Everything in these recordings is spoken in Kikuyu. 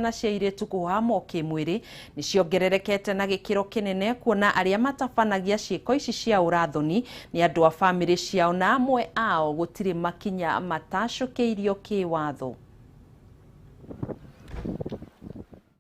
Ciana cia airĩtu kũhahamwo kĩmwĩrĩ nĩ ciongererekete na gĩkĩro kĩnene, kuona arĩa matabanagia ciĩko ici cia ũrathoni nĩ andũ a bamĩrĩ ciao, na amwe ao gũtirĩ makinya matacũkĩirio kĩwatho.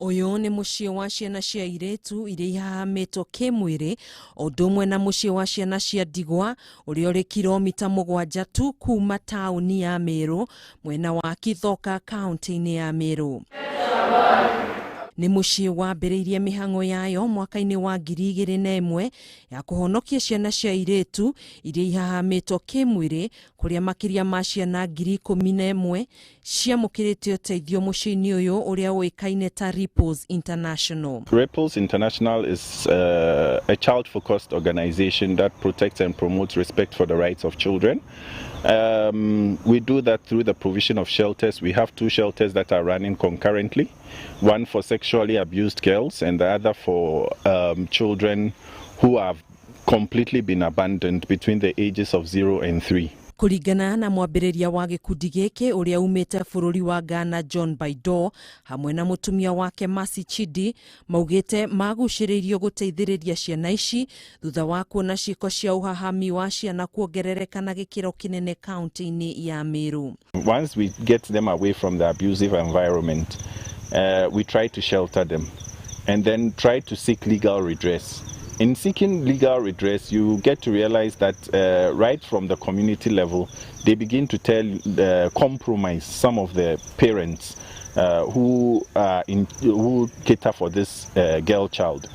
Ũyũ nĩ mũciĩ wa ciana cia airĩtu iria ihahamĩtwo kĩmwĩrĩ, o ũndũ ũmwe na mũciĩ wa ciana cia ndigwa ũrĩa ũrĩ kilomita 7 tu kuma taũni ya Meru, mwena wa Kithoka, kaunti-inĩ ya Meru. Nĩ mũciĩ wambĩrĩirie mĩhang'o yayo mwaka-inĩ wa 2001 ya kũhonokia ciana cia airĩtu iria ihahamĩtwo kĩmwĩrĩ, kũrĩa makĩria ma ciana 11,000 ciamũkĩrĩte ũteithio mũciĩ-inĩ ũyũ ũrĩa ũĩkaine ta Ripples International. Ripples International is a child-focused organization that protects and promotes respect for the rights of children. We do that through the provision of shelters. We have 2 shelters that are running concurrently, one for sexually abused girls and the other for children who have completely been abandoned between the ages of 0 and 3. Kũringana na mwambĩrĩria wa gĩkundi gĩkĩ ũrĩa umĩte bũrũri wa Ghana, John Baido, hamwe na mũtumia wake Mercy Chidi, maugĩte magucĩrĩirio gũteithĩrĩria ciana ici thutha wa kuona ciĩko cia ũhahami wa ciana kuongerereka na gĩkĩro kĩnene kaunti-inĩ ya Meru. Once we get them away from the abusive environment, we try to shelter them and then try to seek legal redress. In seeking legal redress, you get to realize that right from the community level, they begin to compromise some of the parents who cater for this girl child.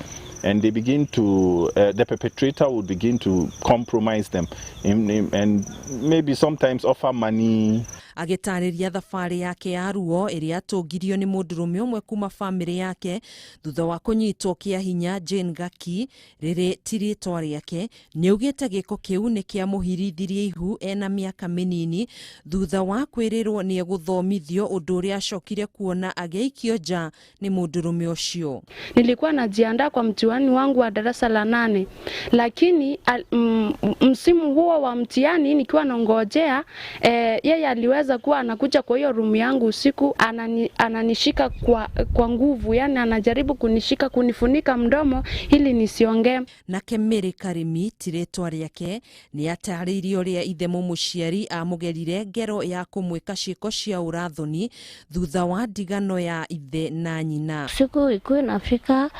And they begin to, the perpetrator will begin to compromise them and maybe sometimes offer money. Agĩtarĩria thabarĩ yake ya ruo ĩrĩa atũngirio nĩ mũndũrũme ũmwe kuma bamĩrĩ yake thutha wa kũnyitwo kĩa hinya, Jane Gaki, rĩrĩ ti rĩtwa rĩake, nĩaugĩte gĩko kĩu nĩ kĩamũhirithirie ihu ena mĩaka mĩnini thutha wa kwĩrĩrwo nĩ egũthomithio, ũndũ ũrĩa acokire kuona agĩikio nja nĩ mũndũrũme ũcio. Nilikuwa najiandaa kwa mtihani wangu wa darasa la 8, lakini msimu huo wa mtihani nikiwa nongojea, yeye aliweza kuwa anakuja kwa hiyo room yangu usiku, ananishika kwa nguvu, yani anajaribu kunishika, kunifunika mdomo ili nisiongee. Nake Mary Karimi, ti rĩtwa rĩake, nĩ atarĩirie ũrĩa ithe mũmũciari amũgerire ngero ya kũmwĩka ciĩko cia ũrathoni thutha wa ndigano ya ithe na nyina. Siku ilikuwa inafika,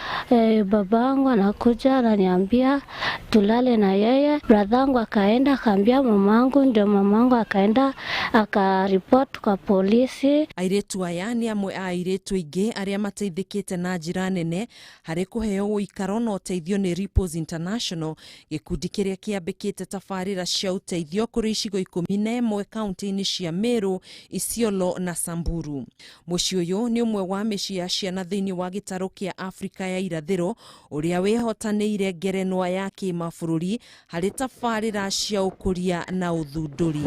babangu anakuja ananiambia tulale na yeye. Brother akaenda akaambia mamangu, ndio mamangu akaenda akaripoti kwa polisi. Airĩtu aya nĩ amwe a airĩtu aingĩ arĩa mateithĩkĩte na njĩra nene harĩ kũheo ũikaro na ũteithio nĩ Ripples International, gĩkundi kĩrĩa kĩambĩkĩte tabarĩra cia ũteithio kũrĩ icigo 11 kaunti-inĩ cia Meru, Isiolo na Samburu. Mũciĩ ũyũ nĩ ũmwe wa mĩciĩ ya ciana thĩinĩ wa gĩtarũ kĩa Afrika ya irathĩro ũrĩa wĩhotanĩire ngerenwa ya kĩmabũrũri harĩ tabarĩra cia ũkũria na ũthundũri.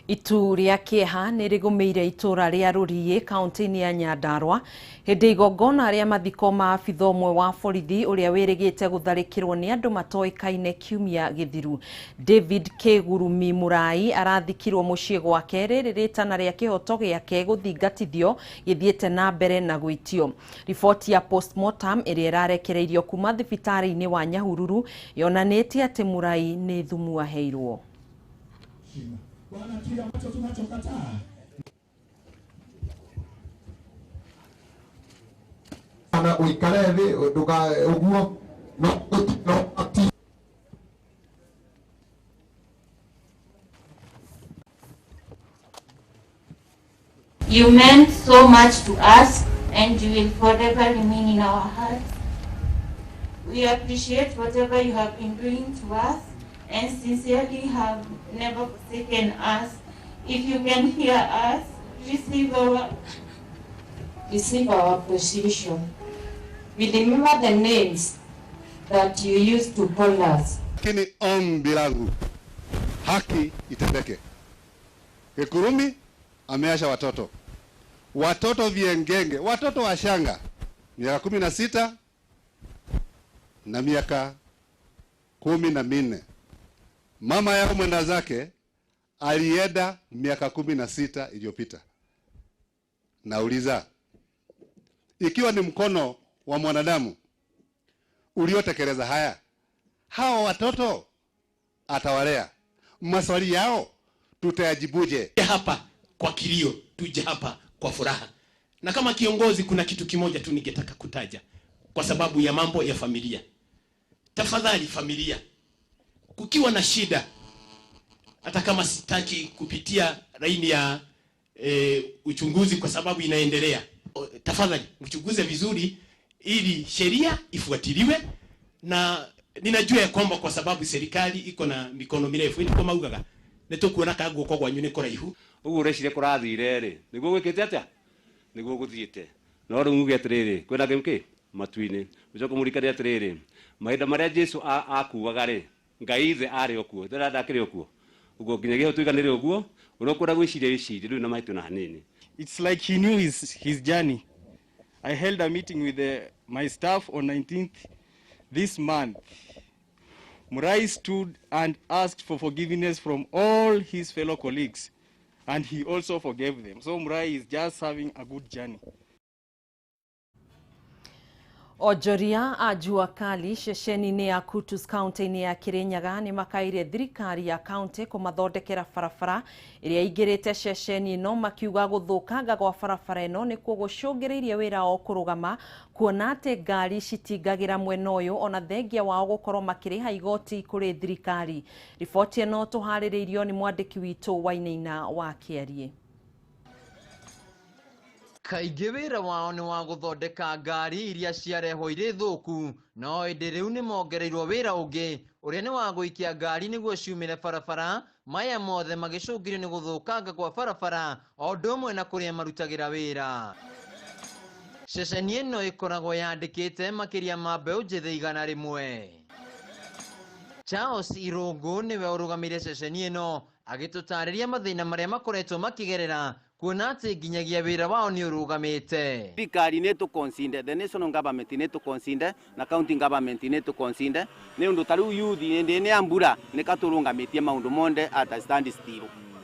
Itu rĩa kĩeha nĩ rĩgũmĩire itũra rĩa Rũriĩ kaunti-inĩ ya Nyandarua hĩndĩ igongona rĩa mathiko ma abitha ũmwe wa borithi ũrĩa wĩrĩgĩte gũtharĩkĩrwo nĩ andũ matoĩkaine kiumia gĩthiru. David Kĩgurumi Mũrai arathikirwo mũciĩ gwake rĩrĩ rĩtana rĩa kĩhoto gĩake gũthingatithio gĩthiĩte na mbere na gwĩtio. Riboti ya postmortem ĩrĩa ĩrarekereirio kuma thibitarĩ-inĩ wa Nyahururu yonanĩtie atĩ Mũrai nĩ thumu aheirwo. Na uikare thĩ nduka ũguo no no ati. You meant so much to us and you will forever remain in our hearts. We appreciate whatever you have been doing to us and sincerely have never forsaken us. If you can hear us, receive our appreciation. We remember the names that you used to call us. Lakini ombi langu, haki itendeke. Kikurumi ameacha watoto. Watoto viengenge, watoto washanga, miaka 16 na miaka 14. Mama yao mwenda zake alienda miaka 16 iliyopita. Nauliza, ikiwa ni mkono wa mwanadamu uliotekeleza haya, hawa watoto atawalea, maswali yao tutayajibuje? Hapa kwa kilio, tuje hapa kwa furaha. Na kama kiongozi, kuna kitu kimoja tu ningetaka kutaja kwa sababu ya mambo ya familia. Tafadhali familia, kukiwa na shida, hata kama sitaki kupitia laini ya uchunguzi kwa sababu inaendelea, tafadhali mchunguze vizuri ili sheria ifuatiliwe, na ninajua ya kwamba kwa sababu serikali iko na mikono mirefu niko maugaga nitukuona ka guoko gwanyu ni kuraihu. Uguo ureciria kurathire ri niguo gwikite atia niguo guthiite no riu uge atiriri kwina ki matu-ini ucoke murikane atiriri mahinda maria Jesu akuaga ri Ngai ithe ari okuo ndara ndakiri okuo uguo nginyagia tuiganire uguo uria ukwenda gwiciria wicirie riu na maitu na hanini. It's like he knew his journey. I held a meeting with my staff on 19th this month. Murai stood and asked for forgiveness from all his fellow colleagues, and he also forgave them. So Murai is just having a good journey. Onjoria a jua kali ceceni-inĩ ya Kutus kaunti-inĩ ya Kirinyaga nĩ makaire thirikari ya kaunti kũmathondekera barabara ĩrĩa ĩingĩrĩte ceceni ĩno, makiuga gũthũkanga gwa barabara ĩno nĩkuo gũcũngĩrĩirie wĩra wao kũrũgama, kuona atĩ ngari citingagĩra mwena ũyũ ona thengia wao gũkorwo makĩrĩha igoti kũrĩ thirikari. Riboti ĩno tũharĩrĩirio nĩ mwandĩki witũ Wainaina wa Kĩarie. Kaingĩ wĩra wao nĩ wa gũthondeka ngari iria ciarehwo irĩ thũku, no ĩndĩ rĩu nĩ mongereirwo wĩra ũngĩ ũrĩa nĩ wa gũikia ngari nĩguo ciumĩre barabara. Maya mothe magĩcũngĩrio nĩ gũthũkanga kwa barabara o ũndũ ũmwe na kũrĩa marutagĩra wĩra. Ceceni ĩno ĩkoragwo yandĩkĩte makĩria ma mbeũ njĩthĩ 100. Charles Irũngũ nĩwe ũrũgamĩire ceceni ĩno agĩtũtarĩria mathĩna marĩa makoretwo makĩgerera kuona atĩ nginyagia wĩra wao nĩ ũrũgamĩte. Thirikari nĩ tũconsider, the national government nĩ tũconsider na county government nĩ tũconsider nĩ ũndũ ta rĩu youth hĩndĩ ĩno ya mbura nĩ katũrũgamĩtie maũndũ monde at a stand still.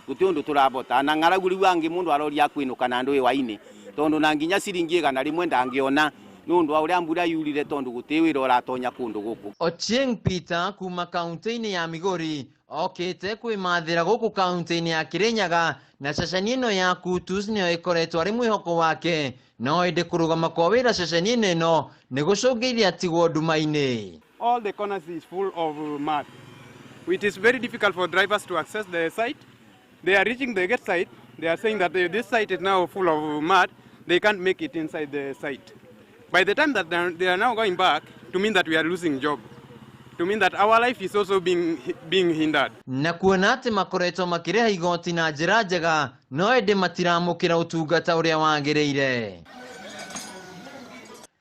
Gũtirĩ ũndũ tũrabota na ng'aragu rĩu angĩ mũndũ aroria kwĩnũka na ndũĩ wa-inĩ tondũ na nginya ciringi 100 ndangĩona nĩ ũndũ wa ũrĩa mbura yurire tondũ gũtirĩ wĩra ũratonya kũndũ gũkũ. Ochieng Peter kuma kaunti-inĩ ya Migori okĩte kwĩmathĩra gũkũ kaunti-inĩ ya Kirinyaga na ceceni ĩno ya Kutus nĩyo ĩkoretwo arĩ mwĩhoko wake, no ĩndĩ kũrũgama kwa wĩra ceceni-inĩ ĩno nĩ gũcũngĩrĩria atigwo nduma-inĩ. All the corners is full of mud. It is very difficult for drivers to access the site. They are reaching the gate site. They are saying that this site is now full of mud. They can't make it inside the site. By the time that they are now going back, to mean that we are losing job. To mean that our life is also being hindered. Na kuona atĩ makoretwo makĩrĩha igoti na njĩra njega, no ĩndĩ matiramũkĩra ũtungata ũrĩa wagĩrĩire.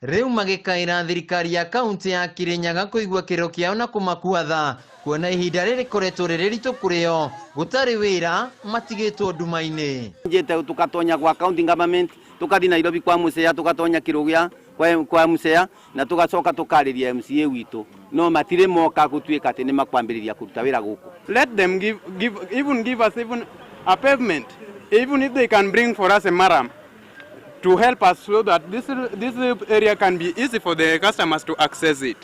Rĩu magĩkaĩra thirikari ya kaunti ya Kirinyaga kũigua kĩrĩro kĩao na kũmakua tha, kuona ihinda rĩrĩ rĩkoretwo rĩrĩ ritũ kũrĩ o, gũtarĩ wĩra matigĩtwo nduma-inĩ. Njĩte tũkatonya gwa county government, tũkathi Nairobi kwa Musea, tũgatonya Kĩrũgĩa kwa Musea na tũgacoka tũkarĩria MCA witũ, no matirĩ moka gũtuĩka atĩ nĩ makwambĩrĩria kũruta wĩra gũkũ. Let them give us even a pavement, even if they can bring for us a maram to help us so that this area can be easy for the customers to access it.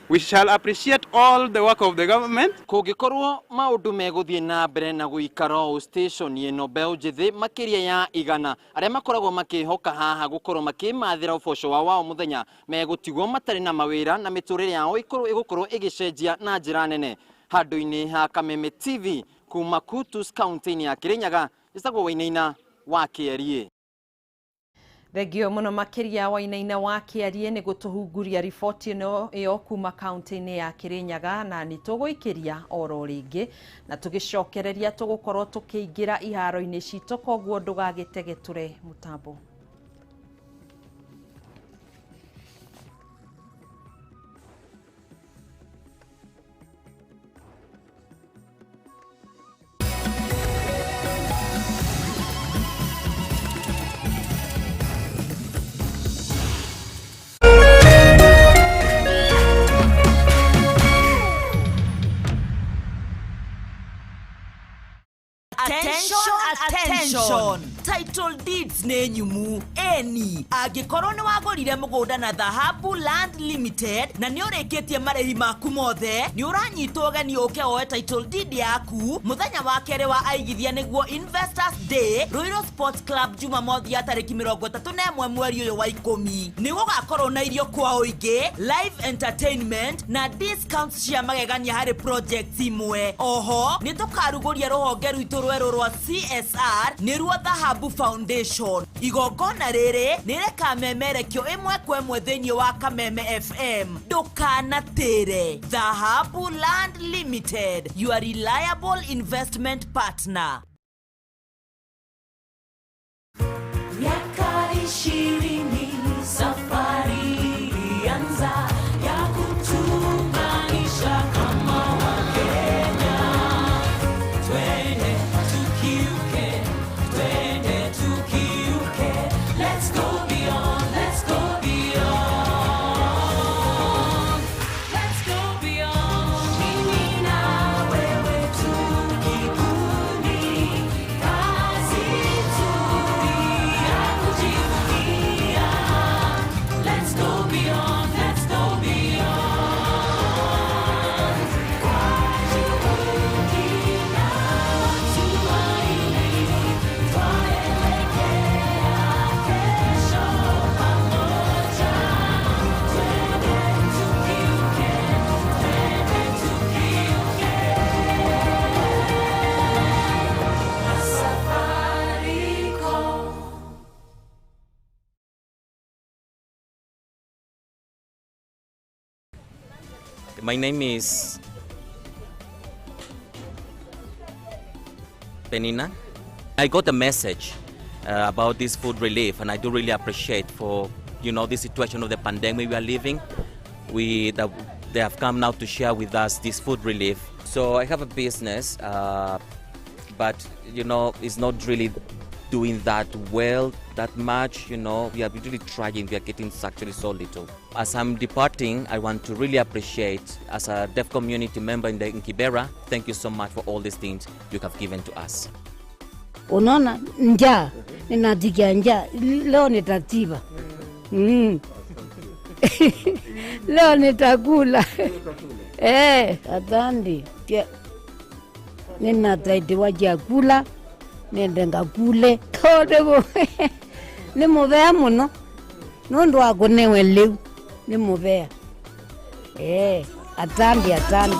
We shall appreciate all the work of the government. Kũngĩkorwo maũndũ megũthiĩ na mbere na gũikara ũũ station ĩno mbeũ njĩthĩ makĩria ya 100 arĩa makoragwo makĩhoka haha gũkorwo makĩmathĩra ũboco wao wa mũthenya megũtigwo matarĩ na mawĩra na mĩtũrĩre yao ĩgũkorwo ĩgĩcenjia na njĩra nene. Handũ-inĩ ha Kameme TV kuma Kutus kaunti-inĩ ya Kirinyaga, ĩtagwo Wainaina wa Kĩarie. Thengio mũno makĩria Wainaina wa Kĩarie nĩ gũtũhunguria riboti ĩno ĩyo kuma kaunti-inĩ ya Kirinyaga, na nĩ tũgũikĩria oro rĩngĩ na tũgĩcokereria tũgũkorwo tũkĩingĩra iharo-inĩ citũ, koguo ndũgagĩtegetũre mũtambo. Attention, attention. Foundation. Title deeds nĩ nyumu eni angĩkorwo nĩ wagũrire mũgũnda na Dhahabu Land Limited na nĩ ũrĩkĩtie marĩhi maku mothe, nĩ ũranyitwo ũgeni ũke woe title deed yaku mũthenya wa kerĩ wa aigithia nĩguo Investors Day, Ruiru Sports Club, Jumamothi ya tarĩki 31 mweri ũyũ wa 10. Nĩ gũgakorwo na irio kwa ũingĩ, live entertainment na discounts cia magegania harĩ projects imwe. Oho nĩ tũkarugũria rũhonge rwitũ rwerũ rwa CSR nĩruo Dhahabu Foundation. Igongona rĩrĩ nĩ rĩkamemerekio ĩmwe kwa ĩmwe thĩinĩ wa Kameme FM. Ndũkanatĩre. Dhahabu Land Limited, your reliable investment partner. Miaka 20 safari ilianza ya kutuunganisha kama Wakenya. Twende tukiuke, twende tukiuke. Let's go beyond, let's go beyond. Let's go beyond. Mimi na wewe tukikuni, kazi nzuri ya kujivunia. Let's go beyond, let's go beyond. Kwa juhudi na matumaini, twaelekea kesho pamoja. Twende tukiuke, twende tukiuke. Safaricom. My name is Penina. I got a message about this food relief, and I do really appreciate for this situation of the pandemic we are living. That they have come now to share with us this food relief. So I have a business, but it's not really doing that well that much. We are really trying. We are getting actually so little. As I'm departing, I want to really appreciate, as a deaf community member in Kibera, thank you so much for all these things you have given to us. Unaona njaa, ninasikia njaa leo, nitatiba. Leo nitakula. Asante. Ninasaidiwa chakula, nende ngakule. Tondu ni muvea muno nundu wa kunewe liu ni muvea. Asante, asante.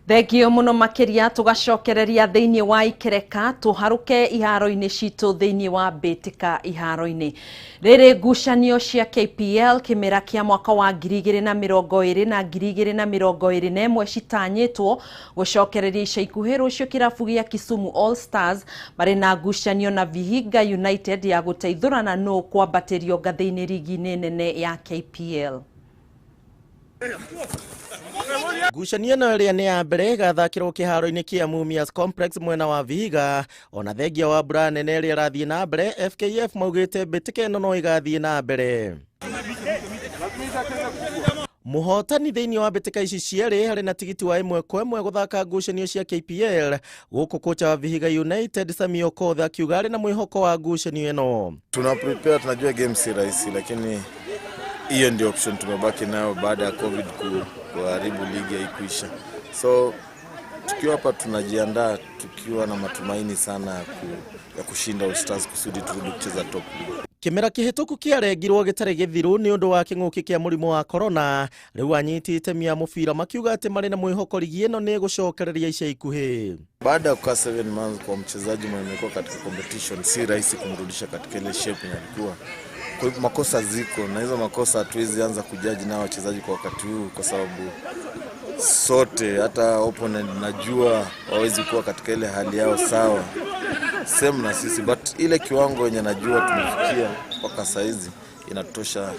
Thengio muno makiria tugacokereria thiini wa ikereka tuharuke iharo-ini citu thiini wa mbitika iharo-ini riri ngucanio cia KPL kimera kia mwaka wa 2020 na 2021 citanyitwo gucokereria ica ikuhi rucio kirabu gia Kisumu All Stars mari na ngucanio na Vihiga United ya guteithurana no kwambatirio ngathi-ini rigi-ini nene ya KPL. Ngucanio ĩno ĩrĩa nĩ ya mbere ĩgathakĩrwo kĩharo-inĩ kĩa Mumias Complex mwena wa Vihiga. Ona thengia wa mbura nene ĩrĩa ĩrathiĩ na mbere, FKF maugĩte mbĩtĩka ĩno no ĩgathiĩ na mbere. Mũhotani thĩinĩ wa mbĩtĩka ici cierĩ harĩ na tigiti wa 1-1 gũthaka ngucanio cia KPL, gũkũ kocha wa Vihiga United Sami Okoth akiuga arĩ na mwĩhoko wa ngucanio ĩno. Tuna prepare, tunajua game si rahisi, lakini hiyo ndio option tumebaki nayo baada ya COVID kuharibu ligi haikuisha. So tukiwa hapa tunajiandaa tukiwa na matumaini sana ya kushinda All Stars kusudi turudi kucheza top league. Kimera kĩhĩtũku kĩarengirwo gĩtarĩ gĩthiru nĩ ũndũ wa kĩng'ũki kĩa mũrimũ wa corona. Rĩu anyiti itemi a mũbira makiuga atĩ marĩ na mwĩhoko ligi ĩno nĩ ĩgũcokereria ica ikuhĩ. Baada ya kukaa 7 months kwa mchezaji mwenye amekuwa katika competition si rahisi kumrudisha katika ile shape yenye alikuwa. Kwa hivyo makosa ziko na hizo makosa hatuwezi anza kujaji nao wachezaji kwa wakati huu, kwa sababu sote hata opponent najua hawezi kuwa katika ile hali yao sawa same na sisi, but ile kiwango yenye najua tumefikia mpaka saizi inatosha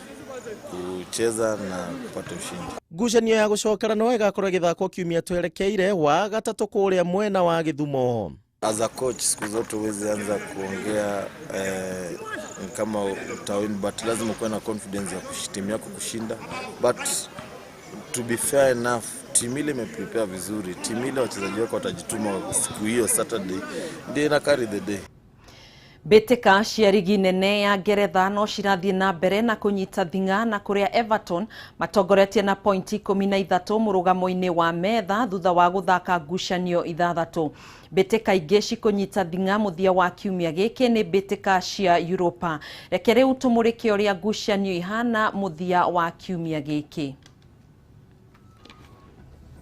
kucheza na kupata ushindi. Ngucanio ya gũcokera no ĩgakorwo ĩgĩthakwo kiumia twerekeire wa gatatũ kũrĩa mwena wa Gĩthumo. As a coach siku zote huwezi anza kuongea kama utawin, but lazima ukuwe na confidence ya timu yako kushinda. But to be fair enough, timu ile imeprepare vizuri, timu ile wachezaji wako watajituma siku hiyo Saturday, ndio ina carry the day. Mbĩtĩka cia rigi nene ya Ngeretha no cirathiĩ na mbere na kũnyita thing'a na kũrĩa Everton matongoretie na pointi 13 mũrũgamo-inĩ wa metha thutha wa gũthaka ngucanio 6. Mbĩtĩka ingĩ cikũnyita thing'a mũthia wa kiumia gĩkĩ nĩ mbĩtĩka cia Europa. Reke rĩu tũmũrĩke ũrĩa ngucanio ihana mũthia wa kiumia gĩkĩ.